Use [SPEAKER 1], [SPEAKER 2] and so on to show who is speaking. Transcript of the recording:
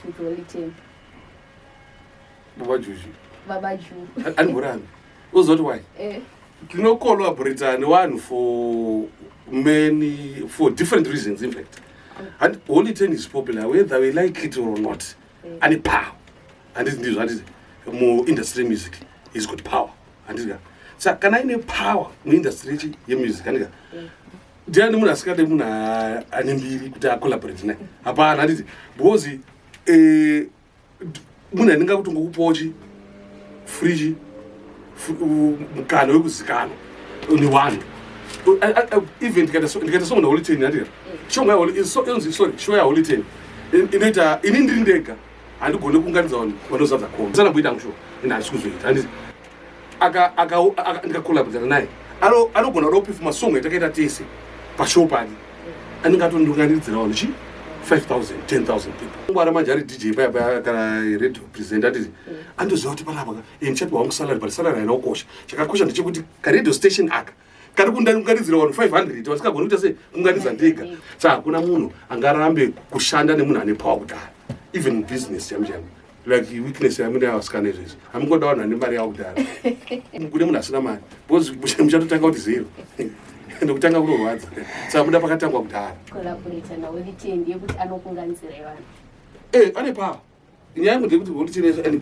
[SPEAKER 1] with Holy Ten?
[SPEAKER 2] Baba Juju.
[SPEAKER 1] Baba Ju.
[SPEAKER 2] Andimborambi, uzoti why? Tinocollaborata nevanhu for many, for different reasons, in fact. And Holy Ten is popular whether we like it or not. Ane power, handiti? Ndizvo, handiti? Muindustry music is got power, handiti ka? Saka kana aine power muindustry yechi yemusic, handika? Ndiani munhu asingade munhu ane mbiri kuti acollaborate naye? Hapana, handiti? Because munhu anenge akutongokupawo chi free chi mukana wekuzikanwa nevanhu. Even ndikaita song naHoly Ten, handika? Shonga inonzi, sorry, show yaHoly Ten inoita ini ndiri ndega handigoni kuunganidza vanhu vanozadza kombi. Sanamboita mushow ende handisi kuzoita, handiti? Ndikacollaboratana naye, anogona kuda kuperforma song yatakaita tese pashow pake, anenge atondunganidzira vanhu chi 5000, 10,000 people. Ngwara manje ari DJ paya paya kana radio presenter, anditi? Andoziva kuti panapa ndichapiwa wangu salary, but salary haina kukosha. Chakakosha ndechekuti karadio station aka kari kundanganidzira vanhu 500 vasingagoni kuita sei kunganidza ndega. Saka hakuna munhu angarambe kushanda nemunhu ane power kudhara, even business chaimu chaimu. Like weakness yamune vasikana izvezvi, hamungoda vanhu vane mari yavo kudhara. Kune munhu asina mari, because muchatotanga kuti zero, ndokutanga kunorwadza. Saka muda pakatangwa kudhara.
[SPEAKER 1] Collaborate naHoly Ten yekuti anokunganidzirai vanhu.
[SPEAKER 2] Ane power. Nyaya yangu ndeyekuti Holy Ten ane power.